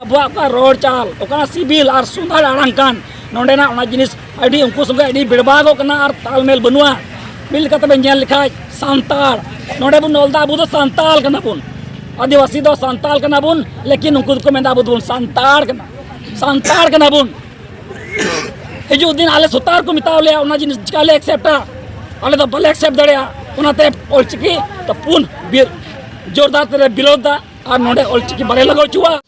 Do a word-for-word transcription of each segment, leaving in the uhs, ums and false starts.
ᱟᱵᱚᱣᱟᱜ ᱚᱠᱟ ᱨᱚᱲ ᱪᱟᱞ, ᱚᱠᱟ ᱥᱤᱵᱤᱞ ᱟᱨ ᱥᱚᱸᱫᱷᱟᱲ ᱟᱲᱟᱝ ᱠᱟᱱ, ᱱᱚᱰᱮᱱᱟᱜ ᱚᱱᱟ ᱡᱤᱱᱤᱥ ᱟᱹᱰᱤ ᱩᱱᱠᱩ ᱥᱚᱸᱜᱮ ᱟᱹᱰᱤ ᱵᱮᱲᱵᱟᱜᱚᱜ ᱠᱟᱱᱟ ᱟᱨ ᱛᱟᱞᱢᱮᱞ ᱵᱟᱹᱱᱩᱜᱼᱟ᱾ ᱢᱤᱫ ᱞᱮᱠᱟᱛᱮ ᱵᱮᱱ ᱧᱮᱞ ᱞᱮᱠᱷᱟᱡ ᱥᱟᱱᱛᱟᱲ, ᱱᱚᱰᱮ ᱵᱚᱱ ᱚᱞ ᱮᱫᱟ ᱟᱵᱚ ᱫᱚ ᱥᱟᱱᱛᱟᱲ ᱠᱟᱱᱟ ᱵᱚᱱ, ᱟᱹᱫᱤᱵᱟᱹᱥᱤ ᱫᱚ ᱥᱟᱱᱛᱟᱲ ᱠᱟᱱᱟ ᱵᱚᱱ, ᱞᱮᱠᱤᱱ ᱩᱱᱠᱩ ᱫᱚᱠᱚ ᱢᱮᱱᱫᱟ ᱟᱵᱚ ᱫᱚᱵᱚᱱ ᱥᱟᱱᱛᱟᱲ ᱠᱟᱱᱟ, ᱥᱟᱱᱛᱟᱲ ᱠᱟᱱᱟ ᱵᱚᱱ᱾ ᱦᱤᱡᱩᱜ ᱫᱤᱱ ᱟᱞᱮ ᱥᱚᱨᱠᱟᱨ ᱠᱚ ᱢᱮᱛᱟᱣ ᱞᱮᱭᱟ, ᱚᱱᱟ ᱡᱤᱱᱤᱥ ᱪᱤᱠᱟᱞᱮ ᱮᱠᱥᱮᱯᱴᱟ? ᱟᱞᱮ ᱫᱚ ᱵᱟᱞᱮ ᱮᱠᱥᱮᱯᱴ ᱫᱟᱲᱮᱭᱟᱜᱼᱟ᱾ ᱚᱱᱟᱛᱮ ᱚᱞᱪᱤᱠᱤ ᱫᱚ ᱯᱩᱱ ᱵᱤᱨ ᱡᱳᱨᱫᱟᱨ ᱛᱮᱞᱮ ᱵᱤᱨᱳᱫᱷ ᱫᱟ ᱟᱨ ᱱᱚᱰᱮ ᱚᱞᱪᱤᱠᱤ ᱵᱟᱞᱮ ᱞᱟᱜᱟᱣ ᱦᱚᱪᱚᱣᱟᱜᱼᱟ᱾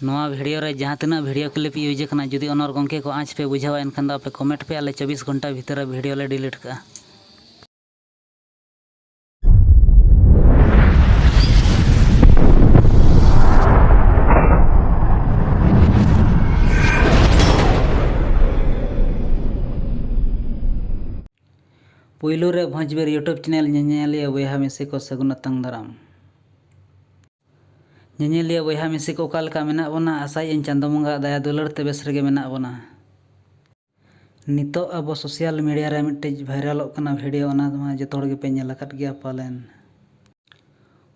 ᱱᱚᱣᱟ ᱵᱷᱤᱰᱤᱭᱳ ᱨᱮ ᱡᱟᱦᱟᱸ ᱛᱤᱱᱟᱹᱜ ᱵᱷᱤᱰᱤᱭᱳ ᱠᱞᱤᱯ ᱤᱭᱩᱡᱽ ᱟᱠᱟᱱᱟ, ᱡᱩᱫᱤ ᱚᱱᱚᱨ ᱜᱚᱢᱠᱮ ᱠᱚ ᱟᱸᱪ ᱯᱮ ᱵᱩᱡᱷᱟᱹᱣᱟ, ᱮᱱᱠᱷᱟᱱ ᱫᱚ ᱟᱯᱮ ᱠᱚᱢᱮᱱᱴ ᱯᱮ, ᱟᱞᱮ ᱪᱚᱵᱵᱤᱥ ᱜᱷᱚᱱᱴᱟ ᱵᱷᱤᱛᱤᱨ ᱨᱮ ᱵᱷᱤᱰᱤᱭᱳ ᱞᱮ ᱰᱤᱞᱤᱴ ᱠᱟᱜᱼᱟ᱾ ᱯᱩᱭᱞᱩ ᱨᱮ ᱵᱷᱚᱸᱡᱽᱵᱤᱨ YouTube ᱪᱮᱱᱮᱞ ᱧᱮᱧᱮᱞᱤᱭᱟᱹ ᱵᱚᱭᱦᱟ ᱢᱤᱥᱤ ᱠᱚ ᱥᱟᱹᱜᱩᱱ ᱟᱛᱟᱝ ᱫᱟᱨᱟᱢ᱾ ᱧᱮᱧᱮᱞᱤᱭᱟᱹ ᱵᱚᱭᱦᱟ ᱢᱤᱥᱤ ᱠᱚ ᱚᱠᱟ ᱞᱮᱠᱟ ᱢᱮᱱᱟᱜ ᱵᱚᱱᱟ? ᱟᱥᱟᱭᱟᱹᱧ ᱪᱟᱸᱫᱚ ᱵᱚᱸᱜᱟ ᱫᱟᱭᱟ ᱫᱩᱞᱟᱹᱲ ᱛᱮ ᱵᱮᱥ ᱨᱮᱜᱮ ᱢᱮᱱᱟᱜ ᱵᱚᱱᱟ᱾ ᱱᱤᱛᱚᱜ ᱟᱵᱚ ᱥᱳᱥᱟᱞ ᱢᱤᱰᱤᱭᱟ ᱨᱮ ᱢᱤᱫᱴᱤᱡ ᱵᱷᱟᱭᱨᱟᱞᱚᱜ ᱠᱟᱱᱟ ᱵᱷᱤᱰᱤᱭᱳ, ᱚᱱᱟ ᱢᱟ ᱡᱚᱛᱚ ᱦᱚᱲ ᱜᱮᱯᱮ ᱧᱮᱞ ᱟᱠᱟᱫ ᱜᱮᱭᱟ ᱯᱟᱞᱮᱱ᱾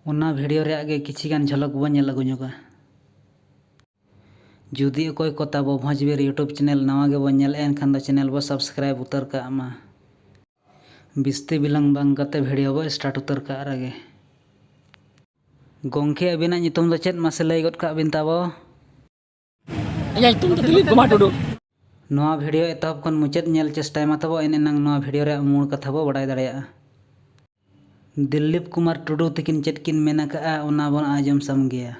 ᱚᱱᱟ ᱵᱷᱤᱰᱤᱭᱳ ᱨᱮᱭᱟᱜ ᱜᱮ ᱠᱤᱪᱷᱤ ᱜᱟᱱ ᱡᱷᱚᱞᱚᱠ ᱵᱚᱱ ᱧᱮᱞ ᱟᱹᱜᱩ ᱧᱚᱜᱟ᱾ ᱡᱩᱫᱤ ᱚᱠᱚᱭ ᱠᱚ ᱛᱟᱵᱚ ᱵᱷᱚᱸᱡᱽᱵᱤᱨ YouTube ᱪᱮᱱᱮᱞ ᱱᱟᱣᱟ ᱜᱮᱵᱚᱱ ᱧᱮᱞᱮᱫᱼᱟ, ᱮᱱᱠᱷᱟᱱ ᱫᱚ ᱪᱮᱱᱮᱞ ᱵᱚ ᱥᱟᱵᱥᱠᱨᱟᱭᱤᱵ ᱩᱛᱟᱹᱨ ᱠᱟᱜ ᱢᱟ᱾ ᱵᱤᱥᱛᱤ ᱵᱤᱞᱚᱢ ᱵᱟᱝ ᱠᱟᱛᱮ ᱵᱷᱤᱰᱤᱭᱳ ᱵᱚ ᱥᱴᱟᱨᱴ ᱩᱛᱟᱹᱨ ᱠᱟᱜ ᱨᱮᱜᱮ᱾ ᱜᱚᱢᱠᱮ, ᱟᱹᱵᱤᱱᱟᱜ ᱧᱩᱛᱩᱢ ᱫᱚ ᱪᱮᱫ? ᱢᱟᱥᱮ ᱞᱟᱹᱭ ᱜᱚᱫ ᱠᱟᱜ ᱵᱤᱱ ᱛᱟᱵᱚ᱾ ᱤᱧᱟᱹᱜ ᱧᱩᱛᱩᱢ ᱫᱚ ᱫᱤᱞᱤᱯ ᱠᱩᱢᱟᱨ ᱴᱩᱰᱩ᱾ ᱱᱚᱣᱟ ᱵᱷᱤᱰᱤᱭᱳ ᱮᱛᱚᱦᱚᱵ ᱠᱷᱚᱱ ᱢᱩᱪᱟᱹᱫ ᱧᱮᱞ ᱪᱮᱥᱴᱟᱭ ᱢᱟ ᱛᱟᱵᱚ, ᱮᱱ ᱮᱱᱟᱝ ᱱᱚᱣᱟ ᱵᱷᱤᱰᱤᱭᱳ ᱨᱮᱭᱟᱜ ᱢᱩᱲ ᱠᱟᱛᱷᱟ ᱵᱚ ᱵᱟᱰᱟᱭ ᱫᱟᱲᱮᱭᱟᱜᱼᱟ᱾ ᱫᱤᱞᱤᱯ ᱠᱩᱢᱟᱨ ᱴᱩᱰᱩ ᱛᱤᱠᱤᱱ ᱪᱮᱫ ᱠᱤᱱ ᱢᱮᱱ ᱟᱠᱟᱜᱼᱟ, ᱚᱱᱟ ᱵᱚᱱ ᱟᱸᱡᱚᱢ ᱥᱟᱢᱜᱮᱭᱟ᱾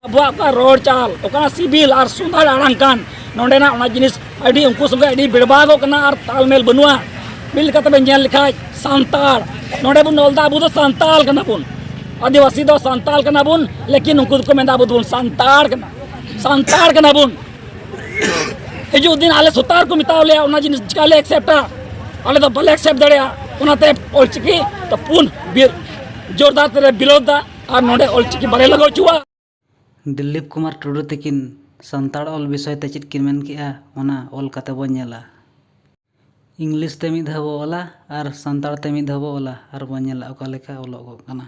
ᱟᱵᱚᱣᱟᱜ ᱚᱠᱟ ᱨᱚᱲ ᱪᱟᱞ, ᱚᱠᱟ ᱥᱤᱵᱤᱞ ᱟᱨ ᱥᱚᱸᱫᱷᱟᱲ ᱟᱲᱟᱝ ᱠᱟᱱ, ᱱᱚᱰᱮᱱᱟᱜ ᱚᱱᱟ ᱡᱤᱱᱤᱥ ᱟᱹᱰᱤ ᱩᱱᱠᱩ ᱥᱚᱸᱜᱮ ᱟᱹᱰᱤ ᱵᱮᱲᱵᱟᱜᱚᱜ ᱠᱟᱱᱟ ᱟᱨ ᱛᱟᱞᱢᱮᱞ ᱵᱟᱹᱱᱩᱜᱼᱟ᱾ ᱢᱤᱫ ᱞᱮᱠᱟᱛᱮ ᱵᱮᱱ ᱧᱮᱞ ᱞᱮᱠᱷᱟᱡ ᱥᱟᱱᱛᱟᱲ, ᱱᱚᱰᱮ ᱵᱚᱱ ᱚᱞ ᱮᱫᱟ ᱟᱵᱚ ᱫᱚ ᱥᱟᱱᱛᱟᱲ ᱠᱟᱱᱟ ᱵᱚᱱ, ᱟᱹᱫᱤᱵᱟᱹᱥᱤ ᱫᱚ ᱥᱟᱱᱛᱟᱲ ᱠᱟᱱᱟ ᱵᱚᱱ, ᱞᱮᱠᱤᱱ ᱩᱱᱠᱩ ᱫᱚᱠᱚ ᱢᱮᱱᱫᱟ ᱟᱵᱚ ᱫᱚᱵᱚᱱ ᱥᱟᱱᱛᱟᱲ ᱠᱟᱱᱟ, ᱥᱟᱱᱛᱟᱲ ᱠᱟᱱᱟ ᱵᱚᱱ᱾ ᱦᱤᱡᱩᱜ ᱫᱤᱱ ᱟᱞᱮ ᱥᱚᱨᱠᱟᱨ ᱠᱚ ᱢᱮᱛᱟᱣ ᱞᱮᱭᱟ, ᱚᱱᱟ ᱡᱤᱱᱤᱥ ᱪᱤᱠᱟᱞᱮ ᱮᱠᱥᱮᱯᱴᱟ? ᱟᱞᱮ ᱫᱚ ᱵᱟᱞᱮ ᱮᱠᱥᱮᱯᱴ ᱫᱟᱲᱮᱭᱟᱜᱼᱟ᱾ ᱚᱱᱟᱛᱮ ᱚᱞᱪᱤᱠᱤ ᱫᱚ ᱯᱩᱱ ᱵᱤᱨ ᱡᱳᱨᱫᱟᱨ ᱛᱮᱞᱮ ᱵᱤᱨᱳᱫᱷ ᱫᱟ ᱟᱨ ᱱᱚᱰᱮ ᱚᱞᱪᱤᱠᱤ ᱵᱟᱞᱮ ᱞᱟᱜᱟᱣ ᱦᱚᱪᱚᱣᱟᱜᱼᱟ᱾ ᱫᱤᱞᱤᱯ ᱠᱩᱢᱟᱨ ᱴᱩᱰᱩ ᱛᱤᱠᱤᱱ ᱥᱟᱱᱛᱟᱲ ᱚᱞ ᱵᱤᱥᱚᱭ ᱛᱮ ᱪᱮᱫ ᱠᱤᱱ ᱢᱮᱱ ᱠᱮᱜᱼᱟ, ᱚᱱᱟ ᱚᱞ ᱠᱟᱛᱮ ᱵᱚᱱ ᱧᱮᱞᱟ᱾ ᱤᱝᱞᱤᱥ ᱛᱮ ᱢᱤᱫ ᱫᱷᱟᱣ ᱵᱚ ᱚᱞᱟ ᱟᱨ ᱥᱟᱱᱛᱟᱲ ᱛᱮ ᱢᱤᱫ ᱫᱷᱟᱣ ᱵᱚ ᱚᱞᱟ ᱟᱨ ᱵᱚᱱ ᱧᱮᱞᱟ ᱚᱠᱟ ᱞᱮᱠᱟ ᱚᱞᱚᱜᱚᱜ ᱠᱟᱱᱟ᱾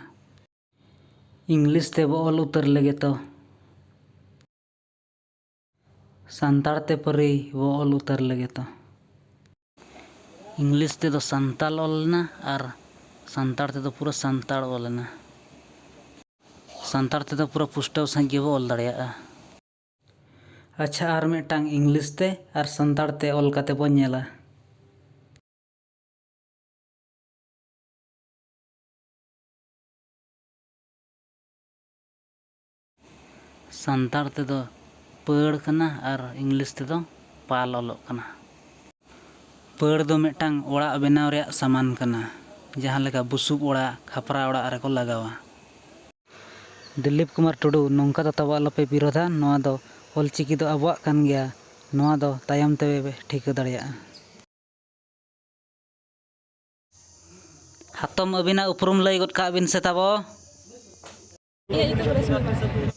ᱤᱝᱞᱤᱥ ᱛᱮ ᱵᱚ ᱚᱞ ᱩᱛᱟᱹᱨ ᱞᱮᱜᱮ ᱛᱚ᱾ ᱥᱟᱱᱛᱟᱲ ᱛᱮ ᱯᱟᱹᱨᱤ ᱵᱚ ᱚᱞ ᱩᱛᱟᱹᱨ ᱞᱮᱜᱮ ᱛᱚ᱾ ᱤᱝᱞᱤᱥ ᱛᱮᱫᱚ ᱥᱟᱱᱛᱟᱞ ᱚᱞ ᱞᱮᱱᱟ ᱟᱨ ᱥᱟᱱᱛᱟᱲ ᱛᱮᱫᱚ ᱯᱩᱨᱟᱹ ᱥᱟᱱᱛᱟᱲ ᱚᱞ ᱞᱮᱱᱟ᱾ ᱥᱟᱱᱛᱟᱲ ᱛᱮᱫᱚ ᱯᱩᱨᱟᱹ ᱯᱩᱥᱴᱟᱹᱣ ᱥᱟᱺᱦᱤᱡ ᱜᱮᱵᱚ ᱚᱞ ᱫᱟᱲᱮᱭᱟᱜᱼᱟ᱾ ᱟᱪᱪᱷᱟ, ᱟᱨ ᱢᱤᱫᱴᱟᱝ ᱤᱝᱞᱤᱥ ᱛᱮ ᱟᱨ ᱥᱟᱱᱛᱟᱲ ᱛᱮ ᱚᱞ ᱠᱟᱛᱮ ᱵᱚᱱ ᱧᱮᱞᱟ᱾ ᱥᱟᱱᱛᱟᱲ ᱛᱮᱫᱚ ᱯᱟᱹᱲ ᱠᱟᱱᱟ ᱟᱨ ᱤᱝᱞᱤᱥ ᱛᱮᱫᱚ ᱯᱟᱞ ᱚᱞᱚᱜ ᱠᱟᱱᱟ᱾ ᱯᱟᱹᱲ ᱫᱚ ᱢᱤᱫᱴᱟᱝ ᱚᱲᱟᱜ ᱵᱮᱱᱟᱣ ᱨᱮᱭᱟᱜ ᱥᱟᱢᱟᱱ ᱠᱟᱱᱟ, ᱡᱟᱦᱟᱸ ᱞᱮᱠᱟ ᱵᱩᱥᱩᱵ ᱚᱲᱟᱜ, ᱠᱷᱟᱯᱨᱟ ᱚᱲᱟᱜ ᱨᱮᱠᱚ ᱞᱟᱜᱟᱣᱟ᱾ ᱫᱤᱞᱤᱯ ᱠᱩᱢᱟᱨ ᱴᱩᱰᱩ, ᱱᱚᱝᱠᱟ ᱫᱚ ᱛᱟᱵᱚ ᱟᱞᱚᱯᱮ ᱵᱤᱨᱳᱫᱷᱟ, ᱱᱚᱣᱟ ᱫᱚ ᱚᱞᱪᱤᱠᱤ ᱫᱚ ᱟᱵᱚᱣᱟᱜ ᱠᱟᱱ ᱜᱮᱭᱟ, ᱱᱚᱣᱟ ᱫᱚ ᱛᱟᱭᱚᱢ ᱛᱮ ᱴᱷᱤᱠᱟᱹ ᱫᱟᱲᱮᱭᱟᱜᱼᱟ᱾ ᱦᱟᱛᱚᱢ, ᱟᱹᱵᱤᱱᱟᱜ ᱩᱯᱨᱩᱢ ᱞᱟᱹᱭ ᱜᱚᱫ ᱠᱟᱜ ᱵᱤᱱ ᱥᱮ ᱛᱟᱵᱚ᱾ ᱤᱧᱟᱹᱜ ᱧᱩᱛᱩᱢ ᱨᱮᱥᱢᱤ ᱠᱟᱱᱟ᱾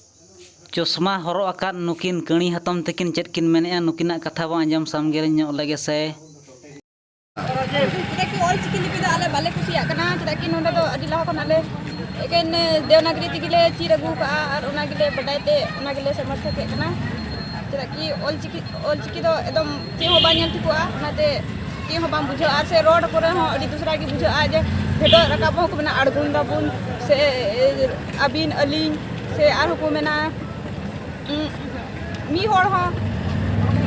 ᱪᱚᱥᱢᱟ ᱦᱚᱨᱚᱜ ᱟᱠᱟᱫ ᱱᱩᱠᱤᱱ ᱠᱟᱹᱬᱤ ᱦᱟᱛᱚᱢ ᱛᱟᱹᱠᱤᱱ ᱪᱮᱫ ᱠᱤᱱ ᱢᱮᱱᱮᱫᱼᱟ, ᱱᱩᱠᱤᱱᱟᱜ ᱠᱟᱛᱷᱟ ᱵᱚᱱ ᱟᱸᱡᱚᱢ ᱥᱟᱢᱜᱮ ᱧᱚᱜ ᱞᱮᱜᱮ ᱥᱮ᱾ ᱪᱮᱫᱟᱜ ᱠᱤ ᱚᱞ ᱪᱤᱠᱤ ᱞᱤᱯᱤ ᱫᱚ ᱟᱞᱮ ᱵᱟᱞᱮ ᱠᱩᱥᱤᱭᱟᱜ ᱠᱟᱱᱟ, ᱪᱮᱫᱟᱜ ᱠᱤ ᱱᱚᱸᱰᱮ ᱫᱚ ᱟᱹᱰᱤ ᱞᱟᱦᱟ ᱠᱷᱚᱱ ᱟᱞᱮ ᱮᱠᱮᱱ ᱫᱮᱣᱱᱟᱜᱽᱨᱤ ᱛᱮᱜᱮ ᱞᱮ ᱪᱮᱫ ᱟᱹᱜᱩ ᱠᱟᱜᱼᱟ ᱟᱨ ᱚᱱᱟ ᱜᱮᱞᱮ ᱵᱟᱰᱟᱭ ᱛᱮ ᱚᱱᱟ ᱜᱮᱞᱮ ᱥᱚᱢᱚᱨᱛᱷᱚᱠ ᱮᱫ ᱠᱟᱱᱟ᱾ ᱪᱮᱫᱟᱜ ᱠᱤ ᱚᱞ ᱪᱤᱠᱤ, ᱚᱞ ᱪᱤᱠᱤ ᱫᱚ ᱮᱠᱫᱚᱢ ᱪᱮᱫ ᱦᱚᱸ ᱵᱟᱝ ᱧᱮᱞ ᱴᱷᱤᱠᱚᱜᱼᱟ, ᱚᱱᱟᱛᱮ ᱪᱮᱫ ᱦᱚᱸ ᱵᱟᱝ ᱵᱩᱡᱷᱟᱹᱜᱼᱟ᱾ ᱟᱨ ᱥᱮ ᱨᱚᱲ ᱠᱚᱨᱮ ᱦᱚᱸ ᱟᱹᱰᱤ ᱫᱩᱥᱨᱟ ᱜᱮ ᱵᱩᱡᱷᱟᱹᱜᱼᱟ, ᱡᱮ ᱯᱷᱮᱰᱚᱜ ᱨᱟᱠᱟᱵ ᱦᱚᱸ ᱠᱚ ᱢᱮᱱᱟ ᱟᱬᱜᱚᱱ ᱫᱟᱵᱚᱱ, ᱥᱮ ᱟᱹᱵᱤᱱ ᱟᱹᱞᱤᱧ, ᱥᱮ ᱟᱨᱦᱚᱸ ᱠᱚ ᱢᱮᱱᱟ ᱩᱸ, ᱢᱤᱫ ᱦᱚᱲ ᱦᱚᱸ,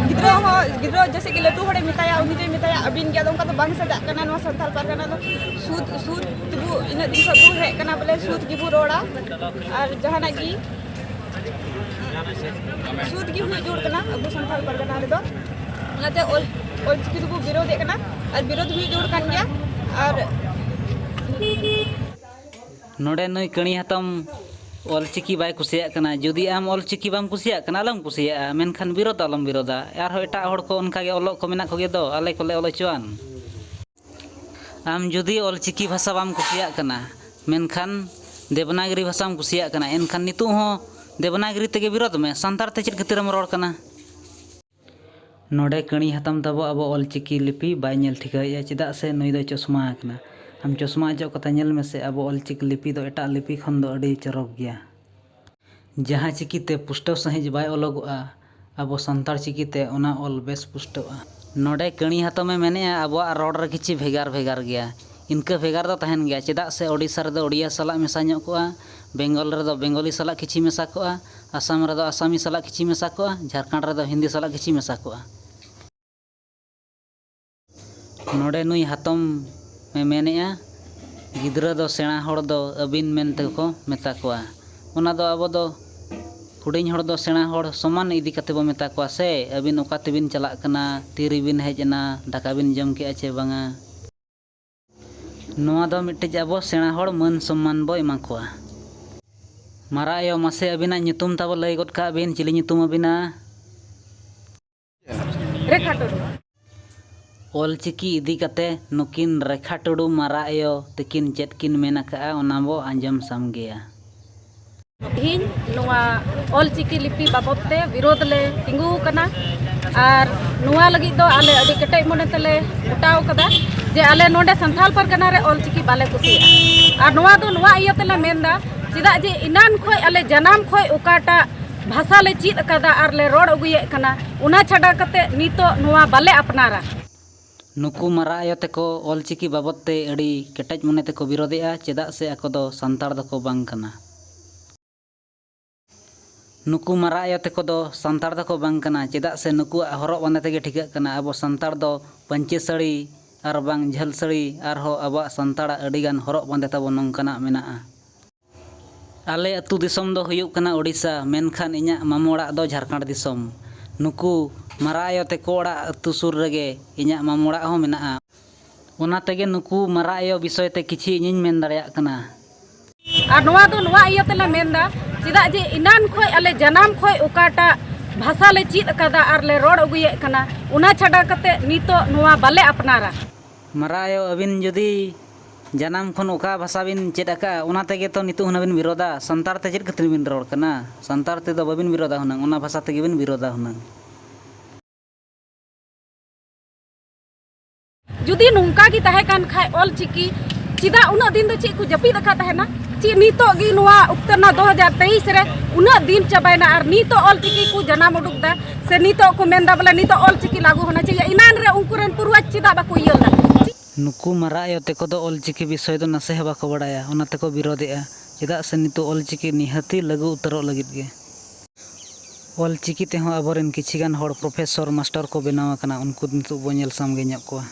ᱜᱤᱫᱽᱨᱟᱹ ᱦᱚᱸ, ᱜᱤᱫᱽᱨᱟᱹ ᱡᱮᱭᱥᱮ ᱠᱤ ᱞᱟᱹᱴᱩ ᱦᱚᱲᱮ ᱢᱮᱛᱟᱭᱟ, ᱩᱱᱤ ᱫᱚᱭ ᱢᱮᱛᱟᱭᱟ ᱟᱹᱵᱤᱱ ᱜᱮ᱾ ᱟᱫᱚ ᱚᱱᱠᱟ ᱫᱚ ᱵᱟᱝ ᱥᱟᱡᱟᱜ ᱠᱟᱱᱟ ᱱᱚᱣᱟ ᱥᱟᱱᱛᱟᱲ ᱯᱟᱨᱜᱟᱱᱟ ᱫᱚ᱾ ᱥᱩᱫ, ᱥᱩᱫ ᱛᱮᱵᱚ, ᱤᱱᱟᱹᱜ ᱫᱤᱱ ᱠᱷᱚᱱ ᱵᱚ ᱦᱮᱡ ᱠᱟᱱᱟ, ᱵᱚᱞᱮ ᱥᱩᱫ ᱜᱮᱵᱚ ᱨᱚᱲᱟ᱾ ᱟᱨ ᱡᱟᱦᱟᱱᱟᱜ ᱜᱮ ᱥᱩᱫ ᱜᱮ ᱦᱩᱭᱩᱜ ᱡᱟᱹᱨᱩᱲ ᱠᱟᱱᱟ ᱟᱵᱚ ᱥᱟᱱᱛᱟᱲ ᱯᱟᱨᱜᱟᱱᱟ ᱨᱮᱫᱚ᱾ ᱚᱱᱟᱛᱮ ᱚᱞ, ᱚᱞᱪᱤᱠᱤ ᱫᱚᱵᱚ ᱵᱤᱨᱳᱫᱮᱫ ᱠᱟᱱᱟ ᱟᱨ ᱵᱤᱨᱳᱫ ᱦᱩᱭᱩᱜ ᱡᱟᱹᱨᱩᱲ ᱠᱟᱱ ᱜᱮᱭᱟ᱾ ᱟᱨ ᱱᱚᱰᱮ ᱱᱩᱭ ᱠᱟᱹᱬᱤ ᱦᱟᱛᱚᱢ ᱚᱞᱪᱤᱠᱤ ᱵᱟᱭ ᱠᱩᱥᱤᱭᱟᱜ ᱠᱟᱱᱟ᱾ ᱡᱩᱫᱤ ᱟᱢ ᱚᱞᱪᱤᱠᱤ ᱵᱟᱢ ᱠᱩᱥᱤᱭᱟᱜ ᱠᱟᱱᱟ, ᱟᱞᱚᱢ ᱠᱩᱥᱤᱭᱟᱜᱼᱟ, ᱢᱮᱱᱠᱷᱟᱱ ᱵᱤᱨᱳᱫ ᱫᱚ ᱟᱞᱚᱢ ᱵᱤᱨᱳᱫᱟ᱾ ᱟᱨᱦᱚᱸ ᱮᱴᱟᱜ ᱦᱚᱲ ᱠᱚ ᱚᱱᱠᱟᱜᱮ ᱚᱞᱚᱜ ᱠᱚ ᱢᱮᱱᱟᱜ ᱠᱚᱜᱮ ᱫᱚ, ᱟᱞᱮ ᱠᱚᱞᱮ ᱚᱞ ᱦᱚᱪᱚᱣᱟᱱ᱾ ᱟᱢ ᱡᱩᱫᱤ ᱚᱞᱪᱤᱠᱤ ᱵᱷᱟᱥᱟ ᱵᱟᱢ ᱠᱩᱥᱤᱭᱟᱜ ᱠᱟᱱᱟ, ᱢᱮᱱᱠᱷᱟᱱ ᱫᱮᱵᱽᱱᱟᱜᱽᱨᱤ ᱵᱷᱟᱥᱟᱢ ᱠᱩᱥᱤᱭᱟᱜ ᱠᱟᱱᱟ, ᱮᱱᱠᱷᱟᱱ ᱱᱤᱛᱚᱜ ᱦᱚᱸ ᱫᱮᱵᱽᱱᱟᱜᱽᱨᱤ ᱛᱮᱜᱮ ᱵᱤᱨᱳᱫ ᱢᱮ᱾ ᱥᱟᱱᱛᱟᱲ ᱛᱮ ᱪᱮᱫ ᱠᱷᱟᱹᱛᱤᱨᱮᱢ ᱨᱚᱲ ᱠᱟᱱᱟ? ᱱᱚᱰᱮ ᱠᱟᱹᱬᱤ ᱦᱟᱛᱚᱢ ᱛᱟᱵᱚ ᱟᱵᱚ ᱚᱞᱪᱤᱠᱤ ᱞᱤᱯᱤ ᱵᱟᱭ ᱧᱮᱞ ᱴᱷᱤᱠᱟᱹᱭᱮᱫᱼᱟ᱾ ᱪᱮᱫᱟᱜ ᱥᱮ ᱱᱩᱭ ᱫᱚ ᱪᱚᱥᱢᱟ ᱟᱠᱟᱱᱟ᱾ ᱟᱢ ᱪᱚᱥᱢᱟ ᱚᱪᱚᱜ ᱠᱟᱛᱮ ᱧᱮᱞ ᱢᱮᱥᱮ, ᱟᱵᱚ ᱚᱞᱪᱤᱠᱤ ᱞᱤᱯᱤ ᱫᱚ ᱮᱴᱟᱜ ᱞᱤᱯᱤ ᱠᱷᱚᱱ ᱫᱚ ᱟᱹᱰᱤ ᱪᱚᱨᱚᱠ ᱜᱮᱭᱟ᱾ ᱡᱟᱦᱟᱸ ᱪᱤᱠᱤᱛᱮ ᱯᱩᱥᱴᱟᱹᱣ ᱥᱟᱺᱦᱤᱡ ᱵᱟᱭ ᱚᱞᱚᱜᱚᱜᱼᱟ, ᱟᱵᱚ ᱥᱟᱱᱛᱟᱲ ᱪᱤᱠᱤᱛᱮ ᱚᱱᱟ ᱚᱞ ᱵᱮᱥ ᱯᱩᱥᱴᱟᱹᱜᱼᱟ᱾ ᱱᱚᱰᱮ ᱠᱟᱹᱬᱤ ᱦᱟᱛᱚᱢᱮ ᱢᱮᱱᱮᱜᱼᱟ, ᱟᱵᱚᱣᱟᱜ ᱨᱚᱲ ᱨᱮ ᱠᱤᱪᱷᱤ ᱵᱷᱮᱜᱟᱨ ᱵᱷᱮᱜᱟᱨ ᱜᱮᱭᱟ᱾ ᱤᱱᱠᱟᱹ ᱵᱷᱮᱜᱟᱨ ᱫᱚ ᱛᱟᱦᱮᱱ ᱜᱮᱭᱟ, ᱪᱮᱫᱟᱜ ᱥᱮ ᱳᱰᱤᱥᱟ ᱨᱮᱫᱚ ᱳᱰᱤᱭᱟ ᱥᱟᱞᱟᱜ ᱢᱮᱥᱟ ᱧᱚᱜ ᱠᱚᱜᱼᱟ, ᱵᱮᱝᱜᱚᱞ ᱨᱮᱫᱚ ᱵᱮᱝᱜᱚᱞᱤ ᱥᱟᱞᱟᱜ ᱠᱤᱪᱷᱤ ᱢᱮᱥᱟ ᱠᱚᱜᱼᱟ, ᱟᱥᱟᱢ ᱨᱮᱫᱚ ᱟᱥᱟᱢᱤ ᱥᱟᱞᱟᱜ ᱠᱤᱪᱷᱤ ᱢᱮᱥᱟ ᱠᱚᱜᱼᱟ, ᱡᱷᱟᱲᱠᱷᱚᱸᱰ ᱨᱮᱫᱚ ᱦᱤᱱᱫᱤ ᱥᱟᱞᱟᱜ ᱠᱤᱪᱷᱤ ᱢᱮᱥᱟ ᱠᱚᱜᱼᱟ᱾ ᱱᱚᱰᱮ ᱱᱩᱭ ᱦᱟᱛᱚᱢ ᱮ ᱢᱮᱱᱮᱜᱼᱟ, ᱜᱤᱫᱽᱨᱟᱹ ᱫᱚ ᱥᱮᱬᱟ ᱦᱚᱲ ᱫᱚ ᱟᱹᱵᱤᱱ ᱢᱮᱱᱛᱮ ᱠᱚ ᱢᱮᱛᱟ ᱠᱚᱣᱟ᱾ ᱚᱱᱟ ᱫᱚ ᱟᱵᱚ ᱫᱚ ᱦᱩᱰᱤᱧ ᱦᱚᱲ ᱫᱚ ᱥᱮᱬᱟ ᱦᱚᱲ ᱥᱚᱢᱟᱱ ᱤᱫᱤ ᱠᱟᱛᱮ ᱵᱚ ᱢᱮᱛᱟ ᱠᱚᱣᱟ ᱥᱮ, ᱟᱹᱵᱤᱱ ᱚᱠᱟ ᱛᱮᱵᱤᱱ ᱪᱟᱞᱟᱜ ᱠᱟᱱᱟ, ᱛᱤᱨᱮᱵᱤᱱ ᱦᱮᱡ ᱮᱱᱟ, ᱫᱟᱠᱟ ᱵᱤᱱ ᱡᱚᱢ ᱠᱮᱜᱼᱟ ᱪᱮ ᱵᱟᱝᱟ? ᱱᱚᱣᱟ ᱫᱚ ᱢᱤᱫᱴᱤᱡ ᱟᱵᱚ ᱥᱮᱬᱟ ᱦᱚᱲ ᱢᱟᱹᱱ ᱥᱚᱢᱢᱟᱱ ᱵᱚ ᱮᱢᱟ ᱠᱚᱣᱟ᱾ ᱢᱟᱨᱟᱜ ᱟᱭᱳ, ᱢᱟᱥᱮ ᱟᱹᱵᱤᱱᱟᱜ ᱧᱩᱛᱩᱢ ᱛᱟᱵᱚ ᱞᱟᱹᱭ ᱜᱚᱫ ᱠᱟᱜ ᱵᱤᱱ, ᱪᱤᱞᱤ ᱧᱩᱛᱩᱢ ᱟᱹᱵᱤᱱᱟ? ᱨᱮᱠᱷᱟ ᱴᱩᱰᱩ᱾ ᱚᱞᱪᱤᱠᱤ ᱤᱫᱤ ᱠᱟᱛᱮ ᱱᱩᱠᱤᱱ ᱨᱮᱠᱷᱟ ᱴᱩᱰᱩ ᱢᱟᱨᱟᱜ ᱟᱭᱳ ᱛᱤᱠᱤᱱ ᱪᱮᱫ ᱠᱤᱱ ᱢᱮᱱ ᱟᱠᱟᱜᱼᱟ, ᱚᱱᱟ ᱵᱚ ᱟᱸᱡᱚᱢ ᱥᱟᱢᱜᱮᱭᱟ᱾ ᱛᱮᱦᱮᱧ ᱱᱚᱣᱟ ᱚᱞᱪᱤᱠᱤ ᱞᱤᱯᱤ ᱵᱟᱵᱚᱫ ᱛᱮ ᱵᱤᱨᱳᱫᱷ ᱞᱮ ᱛᱤᱸᱜᱩ ᱟᱠᱟᱱᱟ᱾ ᱟᱨ ᱱᱚᱣᱟ ᱞᱟᱹᱜᱤᱫ ᱫᱚ ᱟᱞᱮ ᱟᱹᱰᱤ ᱠᱮᱴᱮᱡ ᱢᱚᱱᱮ ᱛᱮᱞᱮ ᱜᱚᱴᱟᱣ ᱠᱟᱫᱟ ᱡᱮ ᱟᱞᱮ ᱱᱚᱰᱮ ᱥᱟᱱᱛᱷᱟᱞ ᱯᱟᱨᱜᱟᱱᱟ ᱨᱮ ᱚᱞᱪᱤᱠᱤ ᱵᱟᱞᱮ ᱠᱩᱥᱤᱭᱟᱜᱼᱟ᱾ ᱟᱨ ᱱᱚᱣᱟ ᱫᱚ ᱱᱚᱣᱟ ᱤᱭᱟᱹ ᱛᱮᱞᱮ ᱢᱮᱱᱫᱟ, ᱪᱮᱫᱟᱜ ᱡᱮ ᱮᱱᱟᱱ ᱠᱷᱚᱡ ᱟᱞᱮ ᱡᱟᱱᱟᱢ ᱠᱷᱚᱡ ᱚᱠᱟᱴᱟᱜ ᱵᱷᱟᱥᱟ ᱞᱮ ᱪᱮᱫ ᱟᱠᱟᱫᱟ ᱟᱨ ᱞᱮ ᱨᱚᱲ ᱟᱹᱜᱩᱭᱮᱫ ᱠᱟᱱᱟ, ᱚᱱᱟ ᱪᱷᱟᱰᱟ ᱠᱟᱛᱮ ᱱᱤᱛᱚᱜ ᱱᱚᱣᱟ ᱵᱟᱞᱮ ᱟᱯᱱᱟᱨᱟ᱾ ᱱᱩᱠᱩ ᱢᱟᱨᱟᱜ ᱟᱭᱳ ᱛᱮᱠᱚ ᱚᱞᱪᱤᱠᱤ ᱵᱟᱵᱚᱫ ᱛᱮ ᱟᱹᱰᱤ ᱠᱮᱴᱮᱡ ᱢᱚᱱᱮ ᱛᱮᱠᱚ ᱵᱤᱨᱳᱫᱮᱜᱼᱟ, ᱪᱮᱫᱟᱜ ᱥᱮ ᱟᱠᱚ ᱫᱚ ᱥᱟᱱᱛᱟᱲ ᱫᱚᱠᱚ ᱵᱟᱝ ᱠᱟᱱᱟ᱾ ᱱᱩᱠᱩ ᱢᱟᱨᱟᱜ ᱟᱭᱳ ᱛᱮᱠᱚ ᱫᱚ ᱥᱟᱱᱛᱟᱲ ᱫᱚᱠᱚ ᱵᱟᱝ ᱠᱟᱱᱟ, ᱪᱮᱫᱟᱜ ᱥᱮ ᱱᱩᱠᱩᱣᱟᱜ ᱦᱚᱨᱚᱜ ᱵᱟᱸᱫᱮ ᱛᱮᱜᱮ ᱴᱷᱤᱠᱟᱹᱜ ᱠᱟᱱᱟ ᱟᱵᱚ ᱥᱟᱱᱛᱟᱲ ᱫᱚ ᱯᱟᱹᱧᱪᱤ ᱥᱟᱹᱲᱤ ᱟᱨ ᱵᱟᱝ ᱡᱷᱟᱹᱞ ᱥᱟᱹᱲᱤ, ᱟᱨᱦᱚᱸ ᱟᱵᱚᱣᱟᱜ ᱥᱟᱱᱛᱟᱲᱟᱜ ᱟᱹᱰᱤᱜᱟᱱ ᱦᱚᱨᱚᱜ ᱵᱟᱸᱫᱮ ᱛᱟᱵᱚ ᱱᱚᱝᱠᱟᱱᱟᱜ ᱢᱮᱱᱟᱜᱼᱟ᱾ ᱟᱞᱮ ᱟᱹᱛᱩ ᱫᱤᱥᱚᱢ ᱫᱚ ᱦᱩᱭᱩᱜ ᱠᱟᱱᱟ ᱳᱰᱤᱥᱟ, ᱢᱮᱱᱠᱷᱟᱱ ᱤᱧᱟᱹᱜ ᱢᱟᱢᱚ ᱚᱲᱟᱜ ᱫᱚ ᱡᱷᱟᱲᱠᱷᱚᱸᱰ ᱫᱤᱥᱚᱢ᱾ ᱱᱩᱠᱩ ᱢᱟᱨᱟᱜ ᱟᱭᱳ ᱛᱮᱠᱚ ᱚᱲᱟᱜ ᱟᱹᱛᱩ ᱥᱩᱨ ᱨᱮᱜᱮ ᱤᱧᱟᱹᱜ ᱢᱟᱢᱚ ᱚᱲᱟᱜ ᱦᱚᱸ ᱢᱮᱱᱟᱜᱼᱟ᱾ ᱚᱱᱟ ᱛᱮᱜᱮ ᱱᱩᱠᱩ ᱢᱟᱨᱟᱜ ᱟᱭᱳ ᱵᱤᱥᱚᱭ ᱛᱮ ᱠᱤᱪᱷᱤ ᱤᱧᱤᱧ ᱢᱮᱱ ᱫᱟᱲᱮᱭᱟᱜ ᱠᱟᱱᱟ᱾ ᱟᱨ ᱱᱚᱣᱟ ᱫᱚ ᱱᱚᱣᱟ ᱤᱭᱟᱹ ᱛᱮᱞᱮ ᱢᱮᱱᱫᱟ, ᱪᱮᱫᱟᱜ ᱡᱮ ᱮᱱᱟᱱ ᱠᱷᱚᱡ ᱟᱞᱮ ᱡᱟᱱᱟᱢ ᱠᱷᱚᱡ ᱚᱠᱟᱴᱟᱜ ᱵᱷᱟᱥᱟ ᱞᱮ ᱪᱮᱫ ᱟᱠᱟᱫᱟ ᱟᱨ ᱞᱮ ᱨᱚᱲ ᱟᱹᱜᱩᱭᱮᱫ ᱠᱟᱱᱟ, ᱚᱱᱟ ᱪᱷᱟᱰᱟ ᱠᱟᱛᱮ ᱱᱤᱛᱚᱜ ᱱᱚᱣᱟ ᱵᱟᱞᱮ ᱟᱯᱱᱟᱨᱟ᱾ ᱢᱟᱨᱟᱜ ᱟᱭᱳ, ᱟᱹᱵᱤᱱ ᱡᱩᱫᱤ ᱡᱟᱱᱟᱢ ᱠᱷᱚᱱ ᱚᱠᱟ ᱵᱷᱟᱥᱟ ᱵᱤᱱ ᱪᱮᱫ ᱟᱠᱟᱫᱼᱟ, ᱚᱱᱟ ᱛᱮᱜᱮ ᱛᱚ ᱱᱤᱛᱚᱜ ᱦᱩᱱᱟᱹᱝ ᱵᱤᱱ ᱵᱤᱨᱳᱫᱟ᱾ ᱥᱟᱱᱛᱟᱲ ᱛᱮ ᱪᱮᱫ ᱠᱷᱟᱹᱛᱤᱨ ᱵᱤᱱ ᱨᱚᱲ ᱠᱟᱱᱟ? ᱥᱟᱱᱛᱟᱲ ᱛᱮᱫᱚ ᱵᱟᱹᱵᱤᱱ ᱵᱤᱨᱳᱫᱟ ᱦᱩᱱᱟᱹᱝ, ᱚᱱᱟ ᱵᱷᱟᱥᱟ ᱛᱮᱜᱮ ᱵᱤᱱ ᱵᱤᱨᱳᱫᱟ ᱦᱩᱱᱟᱹᱝ᱾ ᱡᱩᱫᱤ ᱱᱚᱝᱠᱟ ᱜᱮ ᱛᱟᱦᱮᱸ ᱠᱟᱱ ᱠᱷᱟᱡ, ᱚᱞ ᱪᱤᱠᱤ ᱪᱮᱫᱟᱜ ᱩᱱᱟᱹᱜ ᱫᱤᱱ ᱫᱚ ᱪᱮᱫ ᱠᱚ ᱡᱟᱹᱯᱤᱫ ᱟᱠᱟᱫ ᱛᱟᱦᱮᱱᱟ? ᱪᱮᱫ ᱱᱤᱛᱚᱜ ᱜᱮ ᱱᱚᱣᱟ ᱚᱠᱛᱮ ᱨᱮᱱᱟᱜ ᱫᱩ ᱦᱟᱡᱟᱨ ᱛᱮᱭᱤᱥ ᱨᱮ ᱩᱱᱟᱹᱜ ᱫᱤᱱ ᱪᱟᱵᱟᱭᱮᱱᱟ ᱟᱨ ᱱᱤᱛᱚᱜ ᱚᱞ ᱪᱤᱠᱤ ᱠᱚ ᱡᱟᱱᱟᱢ ᱩᱰᱩᱠ ᱮᱫᱟ, ᱥᱮ ᱱᱤᱛᱚᱜ ᱠᱚ ᱢᱮᱱᱫᱟ ᱵᱚᱞᱮ ᱱᱤᱛᱚᱜ ᱚᱞ ᱪᱤᱠᱤ ᱞᱟᱹᱜᱩ ᱦᱚᱱᱟ ᱪᱟᱦᱤᱭᱮ? ᱮᱱᱟᱱ ᱨᱮ ᱩᱱᱠᱩ ᱨᱮᱱ ᱯᱩᱨᱣᱟᱡᱽ ᱪᱮᱫᱟᱜ ᱵᱟᱠᱚ ᱤᱭᱟᱹ ᱞᱮᱫᱟ? ᱱᱩᱠᱩ ᱢᱟᱨᱟᱜ ᱟᱭᱳ ᱛᱮᱠᱚ ᱫᱚ ᱚᱞ ᱪᱤᱠᱤ ᱵᱤᱥᱚᱭ ᱫᱚ ᱱᱟᱥᱮ ᱦᱚᱸ ᱵᱟᱠᱚ ᱵᱟᱲᱟᱭᱟ, ᱚᱱᱟ ᱛᱮᱠᱚ ᱵᱤᱨᱳᱫᱮᱜᱼᱟ᱾ ᱪᱮᱫᱟᱜ ᱥᱮ ᱱᱤᱛᱚᱜ ᱚᱞ ᱪᱤᱠᱤ ᱱᱤᱦᱟᱹᱛᱤ ᱞᱟᱹᱜᱩ ᱩᱛᱟᱹᱨᱚᱜ ᱞᱟᱹᱜᱤᱫ ᱜᱮ᱾ ᱚᱞ ᱪᱤᱠᱤ ᱛᱮᱦᱚᱸ ᱟᱵᱚᱨᱮᱱ ᱠᱤᱪᱷᱤ ᱜᱟᱱ ᱦᱚᱲ ᱯᱨᱚᱯᱷᱮᱥᱚᱨ ᱢᱟᱥᱴᱟᱨ ᱠᱚ ᱵᱮᱱᱟᱣ ᱟᱠᱟᱱᱟ, ᱩᱱᱠᱩ ᱱᱤᱛᱚᱜ ᱵᱚ ᱧᱮᱞ ᱥᱟᱢᱜᱮ ᱧᱚᱜ ᱠᱚᱣᱟ᱾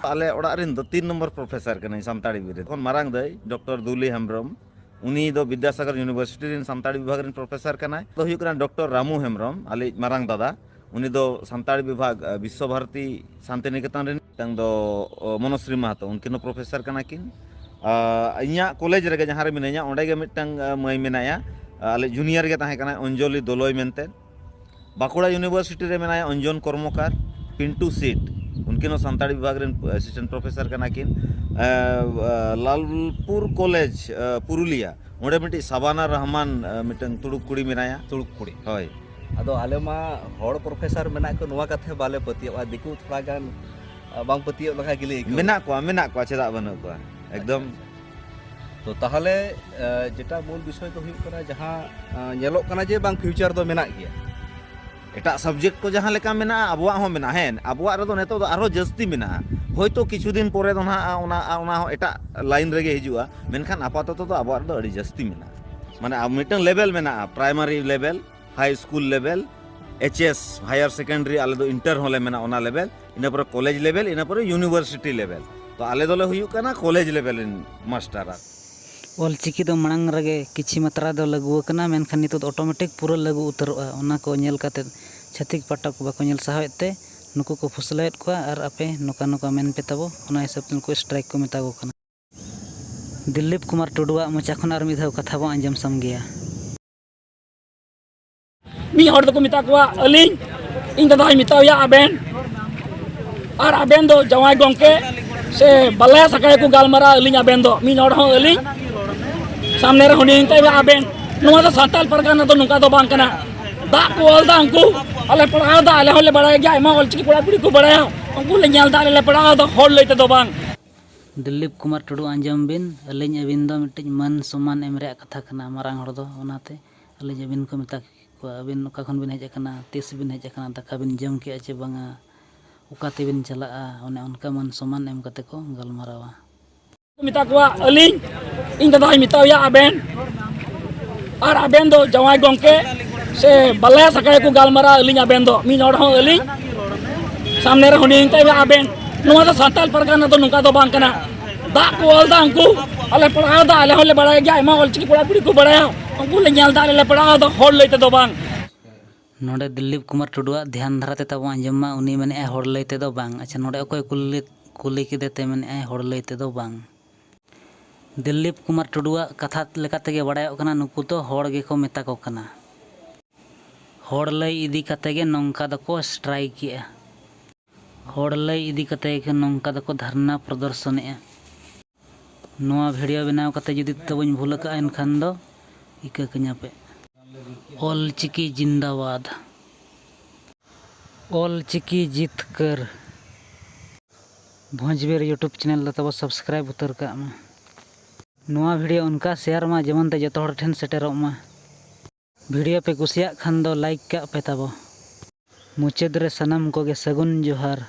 ᱟᱞᱮ ᱚᱲᱟᱜ ᱨᱮᱱ ᱫᱚ ᱛᱤᱱ ᱱᱚᱢᱵᱚᱨ ᱯᱨᱚᱯᱷᱮᱥᱚᱨ ᱠᱟᱹᱱᱟᱹᱧ ᱥᱟᱱᱛᱟᱲᱤ ᱵᱤᱨᱤᱫ᱾ ᱠᱷᱚᱱ ᱢᱟᱨᱟᱝ ᱫᱟᱹᱭ ᱰᱚᱠᱴᱚᱨ ᱫᱩᱞᱤ ᱦᱮᱢᱵᱨᱚᱢ, ᱩᱱᱤ ᱫᱚ ᱵᱤᱫᱽᱫᱟᱥᱟᱜᱚᱨ ᱤᱭᱩᱱᱤᱵᱷᱟᱨᱥᱤᱴᱤ ᱨᱮᱱ ᱥᱟᱱᱛᱟᱲᱤ ᱵᱤᱵᱷᱟᱜᱽ ᱨᱮᱱ ᱯᱨᱚᱯᱷᱮᱥᱚᱨ ᱠᱟᱱᱟᱭ᱾ ᱫᱚ ᱦᱩᱭᱩᱜ ᱠᱟᱱᱟ ᱰᱚᱠᱴᱚᱨ ᱨᱟᱢᱩ ᱦᱮᱢᱵᱨᱚᱢ, ᱟᱞᱮᱭᱤᱡ ᱢᱟᱨᱟᱝ ᱫᱟᱫᱟ, ᱩᱱᱤ ᱫᱚ ᱥᱟᱱᱛᱟᱲᱤ ᱵᱤᱵᱷᱟᱜᱽ, ᱟ, ᱵᱤᱥᱥᱚ ᱵᱷᱟᱨᱚᱛᱤ ᱥᱟᱱᱛᱤᱱᱤᱠᱮᱛᱚᱱ ᱨᱮᱱ᱾ ᱢᱤᱫᱴᱟᱝ ᱫᱚ, ᱚ, ᱢᱚᱱᱚᱥᱨᱤ ᱢᱟᱦᱟᱛᱚ, ᱩᱱᱠᱤᱱ ᱦᱚᱸ ᱯᱨᱚᱯᱷᱮᱥᱚᱨ ᱠᱟᱱᱟ ᱠᱤᱱ᱾ ᱟ, ᱤᱧᱟᱹᱜ ᱠᱚᱞᱮᱡᱽ ᱨᱮᱜᱮ ᱡᱟᱦᱟᱸ ᱨᱮ ᱢᱤᱱᱟᱹᱧᱟ, ᱚᱸᱰᱮ ᱜᱮ ᱢᱤᱫᱴᱟᱝ, ᱟ, ᱢᱟᱹᱭ ᱢᱮᱱᱟᱭᱟ, ᱟ, ᱟᱞᱮ ᱡᱩᱱᱤᱭᱟᱨ ᱜᱮ ᱛᱟᱦᱮᱸ ᱠᱟᱱᱟᱭ, ᱚᱧᱡᱚᱞᱤ ᱫᱳᱞᱳᱭ ᱢᱮᱱᱛᱮ᱾ ᱵᱟᱸᱠᱩᱲᱟ ᱤᱭᱩᱱᱤᱵᱷᱟᱨᱥᱤᱴᱤ ᱨᱮ ᱢᱮᱱᱟᱭᱟ ᱚᱧᱡᱚᱱ ᱠᱚᱨᱢᱚᱠᱟᱨ, ᱯᱤᱱᱴᱩ ᱥᱤᱴ, ᱩᱱᱠᱤᱱ ᱦᱚᱸ ᱥᱟᱱᱛᱟᱲᱤ ᱵᱤᱵᱷᱟᱜᱽ ᱨᱮᱱ ᱮᱥᱤᱥᱴᱮᱱᱴ ᱯᱨᱚᱯᱷᱮᱥᱚᱨ ᱠᱟᱱᱟ ᱠᱤᱱ᱾ ᱮ, ᱮ, ᱞᱟᱞᱯᱩᱨ ᱠᱚᱞᱮᱡᱽ, ᱮ, ᱯᱩᱨᱩᱞᱤᱭᱟ, ᱚᱸᱰᱮ ᱢᱤᱫᱴᱤᱡ ᱥᱟᱵᱟᱱᱟ ᱨᱚᱦᱢᱟᱱ, ᱮ, ᱢᱤᱫᱴᱟᱝ ᱛᱩᱲᱩᱠ ᱠᱩᱲᱤ ᱢᱮᱱᱟᱭᱟ᱾ ᱛᱩᱲᱩᱠ ᱠᱩᱲᱤ᱾ ᱦᱳᱭ᱾ ᱟᱫᱚ ᱟᱞᱮ ᱢᱟ ᱦᱚᱲ ᱯᱨᱚᱯᱷᱮᱥᱚᱨ ᱢᱮᱱᱟᱜ ᱠᱚ, ᱱᱚᱣᱟ ᱠᱟᱛᱷᱟ ᱵᱟᱞᱮ ᱯᱟᱹᱛᱭᱟᱹᱜᱼᱟ᱾ ᱫᱤᱠᱩ ᱛᱷᱚᱲᱟ ᱜᱟᱱ, ᱟ, ᱵᱟᱝ ᱯᱟᱹᱛᱭᱟᱹᱜ ᱞᱮᱠᱟ ᱜᱮᱞᱮ ᱟᱹᱭᱠᱟᱹᱣᱟ᱾ ᱢᱮᱱᱟᱜ ᱠᱚᱣᱟ, ᱢᱮᱱᱟᱜ ᱠᱚᱣᱟ, ᱪᱮᱫᱟᱜ ᱵᱟᱹᱱᱩᱜ ᱠᱚᱣᱟ? ᱮᱠᱫᱚᱢ᱾ ᱛᱚ ᱛᱟᱦᱚᱞᱮ, ᱮ, ᱡᱮᱴᱟ ᱢᱩᱞ ᱵᱤᱥᱚᱭ ᱫᱚ ᱦᱩᱭᱩᱜ ᱠᱟᱱᱟ, ᱡᱟᱦᱟᱸ, ᱮ, ᱧᱮᱞᱚᱜ ᱠᱟᱱᱟ ᱡᱮ ᱵᱟᱝ future ᱫᱚ ᱢᱮᱱᱟᱜ ᱜᱮᱭᱟ᱾ ᱮᱴᱟᱜ subject ᱠᱚ ᱡᱟᱦᱟᱸ ᱞᱮᱠᱟ ᱢᱮᱱᱟᱜᱼᱟ, ᱟᱵᱚᱣᱟᱜ ᱦᱚᱸ ᱢᱮᱱᱟᱜᱼᱟ᱾ ᱦᱮᱸ, ᱟᱵᱚᱣᱟᱜ ᱨᱮᱫᱚ ᱱᱤᱛᱚᱜ ᱫᱚ ᱟᱨᱦᱚᱸ ᱡᱟᱹᱥᱛᱤ ᱢᱮᱱᱟᱜᱼᱟ᱾ ᱦᱳᱭᱛᱳ ᱠᱤᱪᱷᱩ ᱫᱤᱱ ᱯᱚᱨᱮ ᱫᱚ ᱱᱟᱦᱟᱜ ᱚᱱᱟ, ᱚᱱᱟ ᱦᱚᱸ ᱮᱴᱟᱜ line ᱨᱮᱜᱮ ᱦᱤᱡᱩᱜᱼᱟ, ᱢᱮᱱᱠᱷᱟᱱ ᱟᱯᱟᱛᱚᱛᱚ ᱫᱚ ᱟᱵᱚᱣᱟᱜ ᱨᱮᱫᱚ ᱟᱹᱰᱤ ᱡᱟᱹᱥᱛᱤ ᱢᱮᱱᱟᱜᱼᱟ᱾ ᱢᱟᱱᱮ ᱟᱵ-, ᱢᱤᱫᱴᱟᱝ level ᱢᱮᱱᱟᱜᱼᱟ, primary level, high school level, H S, higher secondary, ᱟᱞᱮ ᱫᱚ inter ᱦᱚᱸᱞᱮ ᱢᱮᱱᱟ, ᱚᱱᱟ level, ᱤᱱᱟᱹ ᱯᱚᱨᱮ college level, ᱤᱱᱟᱹ ᱯᱚᱨᱮ university level᱾ ᱛᱚ ᱟᱞᱮ ᱫᱚᱞᱮ ᱦᱩᱭᱩᱜ ᱠᱟᱱᱟ college level ᱨᱮᱱ ᱢᱟᱥᱴᱟᱨ᱾ ᱚᱞ ᱪᱤᱠᱤ ᱫᱚ ᱢᱟᱲᱟᱝ ᱨᱮᱜᱮ ᱠᱤᱪᱷᱤ ᱢᱟᱛᱨᱟ ᱫᱚ ᱞᱟᱹᱜᱩ ᱟᱠᱟᱱᱟ, ᱢᱮᱱᱠᱷᱟᱱ ᱱᱤᱛᱚᱜ ᱫᱚ automatic ᱯᱩᱨᱟᱹ ᱞᱟᱹᱜᱩ ᱩᱛᱟᱹᱨᱚᱜᱼᱟ᱾ ᱚᱱᱟ ᱠᱚ ᱧᱮᱞ ᱠᱟᱛᱮ ᱪᱷᱟᱹᱛᱤᱠ ᱯᱟᱴᱷᱚᱠ ᱵᱟᱠᱚ ᱧᱮᱞ ᱥᱟᱦᱟᱣᱮᱫ ᱛᱮ ᱱᱩᱠᱩ ᱠᱚ ᱯᱷᱩᱥᱞᱟᱹᱣᱮᱫ ᱠᱚᱣᱟ ᱟᱨ ᱟᱯᱮ ᱱᱚᱝᱠᱟ ᱱᱚᱝᱠᱟ ᱢᱮᱱ ᱯᱮ ᱛᱟᱵᱚ, ᱚᱱᱟ ᱦᱤᱥᱟᱹᱵ ᱛᱮ ᱱᱩᱠᱩ strike ᱠᱚ ᱢᱮᱛᱟ ᱠᱚ ᱠᱟᱱᱟ᱾ ᱫᱤᱞᱤᱯ ᱠᱩᱢᱟᱨ ᱴᱩᱰᱩᱣᱟᱜ ᱢᱚᱪᱟ ᱠᱷᱚᱱ ᱟᱨ ᱢᱤᱫ ᱫᱷᱟᱣ ᱠᱟᱛᱷᱟ ᱵᱚᱱ ᱟᱸᱡᱚᱢ ᱥᱟᱢᱜᱮᱭᱟ᱾ ᱢᱤᱫ ᱦᱚᱲ ᱫᱚᱠᱚ ᱢᱮᱛᱟ ᱠᱚᱣᱟ ᱟᱹᱞᱤᱧ, ᱤᱧ ᱫᱟᱫᱟ ᱦᱚᱸᱧ ᱢᱮᱛᱟᱣᱟᱭᱟ ᱟᱵᱮᱱ, ᱟᱨ ᱟᱵᱮᱱ ᱫᱚ ᱡᱟᱶᱟᱭ ᱜᱚᱢᱠᱮ ᱥᱮ ᱵᱟᱞᱟᱭᱟ ᱥᱟᱠᱟᱭ ᱠᱚ ᱜᱟᱞᱢᱟᱨᱟᱣ, ᱟᱹᱞᱤᱧ ᱟᱵᱮᱱ ᱫᱚ ᱢᱤᱫ ᱦᱚᱲ ᱦᱚᱸ ᱟᱹᱞᱤᱧ, ᱥᱟᱢᱱᱮ ᱨᱮ ᱦᱚᱸ ᱩᱱᱤ ᱢᱮᱛᱟᱭᱟ ᱟᱵᱮᱱ᱾ ᱱᱚᱣᱟ ᱫᱚ ᱥᱟᱱᱛᱟᱲ ᱯᱟᱨᱜᱟᱱᱟ ᱫᱚ ᱱᱚᱝᱠᱟ ᱫᱚ ᱵᱟᱝ ᱠᱟᱱᱟ᱾ ᱫᱟᱜ ᱠᱚ ᱚᱞ ᱮᱫᱟ ᱩᱱᱠᱩ, ᱟᱞᱮ ᱯᱟᱲᱦᱟᱣ ᱮᱫᱟ, ᱟᱞᱮ ᱦᱚᱸᱞᱮ ᱵᱟᱲᱟᱭ ᱜᱮᱭᱟ, ᱟᱭᱢᱟ ᱚᱞᱪᱤᱠᱤ ᱠᱚᱲᱟ ᱠᱩᱲᱤ ᱠᱚ ᱵᱟᱲᱟᱭᱟ, ᱩᱱᱠᱩ ᱞᱮ ᱧᱮᱞ ᱮᱫᱟ, ᱟᱞᱮ ᱞᱮ ᱯᱟᱲᱦᱟᱣ ᱮᱫᱟ, ᱦᱚᱲ ᱞᱟᱹᱭ ᱛᱮᱫᱚ ᱵᱟᱝ᱾ ᱫᱤᱞᱤᱯ ᱠᱩᱢᱟᱨ ᱴᱩᱰᱩ, ᱟᱸᱡᱚᱢ ᱵᱤᱱ, ᱟᱹᱞᱤᱧ ᱟᱹᱵᱤᱱ ᱫᱚ ᱢᱤᱫᱴᱤᱡ ᱢᱟᱹᱱ ᱥᱚᱢᱢᱟᱱ ᱮᱢ ᱨᱮᱭᱟᱜ ᱠᱟᱛᱷᱟ ᱠᱟᱱᱟ ᱢᱟᱨᱟᱝ ᱦᱚᱲ ᱫᱚ, ᱚᱱᱟᱛᱮ ᱟᱹᱞᱤᱧ ᱟᱹᱵᱤᱱ ᱠᱚ ᱢᱮᱛᱟ ᱠᱚᱣᱟ, ᱟᱹᱵᱤᱱ ᱚᱠᱟ ᱠᱷᱚᱱ ᱵᱤᱱ ᱦᱮᱡ ᱟᱠᱟᱱᱟ, ᱛᱤᱥ ᱵᱤᱱ ᱦᱮᱡ ᱟᱠᱟᱱᱟ, ᱫᱟᱠᱟ ᱵᱤᱱ ᱡᱚᱢ ᱠᱮᱜᱼᱟ ᱪᱮ ᱵᱟᱝᱟ, ᱚᱠᱟ ᱛᱮᱵᱤᱱ ᱪᱟᱞᱟᱜᱼᱟ, ᱚᱱᱮ ᱚᱱᱠᱟ ᱢᱟᱹᱱ ᱥᱚᱢᱢᱟᱱ ᱮᱢ ᱠᱟᱛᱮ ᱠᱚ ᱜᱟᱞᱢᱟᱨᱟᱣᱟ᱾ ᱢᱮᱛᱟ ᱠᱚᱣᱟ ᱟᱹᱞᱤᱧ, ᱤᱧ ᱫᱟᱫᱟ ᱦᱚᱸᱧ ᱢᱮᱛᱟᱣᱟᱭᱟ ᱟᱵᱮᱱ, ᱟᱨ ᱟᱵᱮᱱ ᱫᱚ ᱡᱟᱶᱟᱭ ᱜᱚᱢᱠᱮ ᱥᱮ ᱵᱟᱞᱟᱭᱟ ᱥᱟᱠᱟᱭ ᱠᱚ ᱜᱟᱞᱢᱟᱨᱟᱣ, ᱟᱹᱞᱤᱧ ᱟᱵᱮᱱ ᱫᱚ ᱢᱤᱫ ᱦᱚᱲ ᱦᱚᱸ ᱟᱹᱞᱤᱧ ᱥᱟᱢᱱᱮ ᱨᱮ ᱦᱚᱸ ᱢᱮᱛᱟᱭᱟ ᱟᱵᱮᱱ᱾ ᱱᱚᱣᱟ ᱫᱚ ᱥᱟᱱᱛᱟᱲ ᱯᱟᱨᱜᱟᱱᱟ ᱫᱚ ᱱᱚᱝᱠᱟ ᱫᱚ ᱵᱟᱝ ᱠᱟᱱᱟ᱾ ᱫᱟᱜ ᱠᱚ ᱚᱞ ᱫᱟ ᱩᱱᱠᱩ, ᱟᱞᱮ ᱯᱟᱲᱦᱟᱣ ᱫᱟ, ᱟᱞᱮ ᱦᱚᱸᱞᱮ ᱵᱟᱲᱟᱭ ᱜᱮᱭᱟ, ᱟᱭᱢᱟ ᱚᱞᱪᱤᱠᱤ ᱠᱚᱲᱟ ᱠᱩᱲᱤ ᱠᱚ ᱵᱟᱲᱟᱭᱟ, ᱩᱱᱠᱩ ᱞᱮ ᱧᱮᱞ ᱫᱟ, ᱟᱞᱮ ᱞᱮ ᱯᱟᱲᱦᱟᱣ ᱫᱟ, ᱦᱚᱲ ᱞᱟᱹᱭ ᱛᱮᱫᱚ ᱵᱟᱝ᱾ ᱱᱚᱰᱮ ᱫᱤᱞᱤᱯ ᱠᱩᱢᱟᱨ ᱴᱩᱰᱩᱣᱟᱜ ᱫᱷᱮᱭᱟᱱ ᱫᱷᱟᱨᱟ ᱛᱮ ᱛᱟᱵᱚ ᱟᱸᱡᱚᱢ ᱢᱟ, ᱩᱱᱤ ᱢᱮᱱᱮᱫᱼᱟᱭ ᱦᱚᱲ ᱞᱟᱹᱭ ᱛᱮᱫᱚ ᱵᱟᱝ᱾ ᱟᱪᱪᱷᱟ, ᱱᱚᱰᱮ ᱚᱠᱚᱭ ᱠᱩᱞᱤ, ᱠᱩᱞᱤ ᱠᱮᱫᱮ ᱛᱮ ᱢᱮᱱᱮᱫᱼᱟᱭ ᱦᱚᱲ ᱞᱟᱹᱭ ᱛᱮᱫᱚ ᱵᱟᱝ? ᱫᱤᱞᱤᱯ ᱠᱩᱢᱟᱨ ᱴᱩᱰᱩᱣᱟᱜ ᱠᱟᱛᱷᱟ ᱞᱮᱠᱟ ᱛᱮᱜᱮ ᱵᱟᱲᱟᱭᱚᱜ ᱠᱟᱱᱟ, ᱱᱩᱠᱩ ᱫᱚ ᱦᱚᱲ ᱜᱮᱠᱚ ᱢᱮᱛᱟ ᱠᱚ ᱠᱟᱱᱟ᱾ ᱦᱚᱲ ᱞᱟᱹᱭ ᱤᱫᱤ ᱠᱟᱛᱮ ᱜᱮ ᱱᱚᱝᱠᱟ ᱫᱚᱠᱚ ᱥᱴᱨᱟᱭᱤᱠ ᱮᱜᱼᱟ᱾ ᱦᱚᱲ ᱞᱟᱹᱭ ᱤᱫᱤ ᱠᱟᱛᱮ ᱜᱮ ᱱᱚᱝᱠᱟ ᱫᱚᱠᱚ ᱫᱷᱟᱨᱱᱟ ᱯᱨᱚᱫᱚᱨᱥᱚᱱᱮᱜᱼᱟ᱾ ᱱᱚᱣᱟ ᱵᱷᱤᱰᱤᱭᱳ ᱵᱮᱱᱟᱣ ᱠᱟᱛᱮ ᱡᱩᱫᱤ ᱛᱟᱵᱚᱧ ᱵᱷᱩᱞ ᱟᱠᱟᱫᱼᱟ, ᱮᱱᱠᱷᱟᱱ ᱫᱚ ᱤᱠᱟᱹ ᱠᱟᱹᱧᱟ ᱯᱮ᱾ ᱚᱞ ᱪᱤᱠᱤ ᱡᱤᱱᱫᱟᱵᱟᱫ᱾ ᱚᱞ ᱪᱤᱠᱤ ᱡᱤᱛᱠᱟᱹᱨ᱾ ᱵᱷᱚᱸᱡᱽᱵᱮᱨ YouTube ᱪᱮᱱᱮᱞ ᱫᱚ ᱛᱟᱵᱚ ᱥᱟᱵᱥᱠᱨᱟᱭᱤᱵ ᱩᱛᱟᱹᱨ ᱠᱟᱜ ᱢᱟ᱾ ᱱᱚᱣᱟ ᱵᱷᱤᱰᱤᱭᱳ ᱚᱱᱠᱟ ᱥᱮᱭᱟᱨ ᱢᱟ, ᱡᱮᱢᱚᱱ ᱛᱮ ᱡᱚᱛᱚ ᱦᱚᱲ ᱴᱷᱮᱱ ᱥᱮᱴᱮᱨᱚᱜ ᱢᱟ᱾ ᱵᱷᱤᱰᱤᱭᱳ ᱯᱮ ᱠᱩᱥᱤᱭᱟᱜ ᱠᱷᱟᱱ ᱫᱚ ᱞᱟᱭᱤᱠ ᱠᱟᱜ ᱯᱮ ᱛᱟᱵᱚ᱾ ᱢᱩᱪᱟᱹᱫ ᱨᱮ ᱥᱟᱱᱟᱢ ᱠᱚᱜᱮ ᱥᱟᱹᱜᱩᱱ ᱡᱚᱦᱟᱨ᱾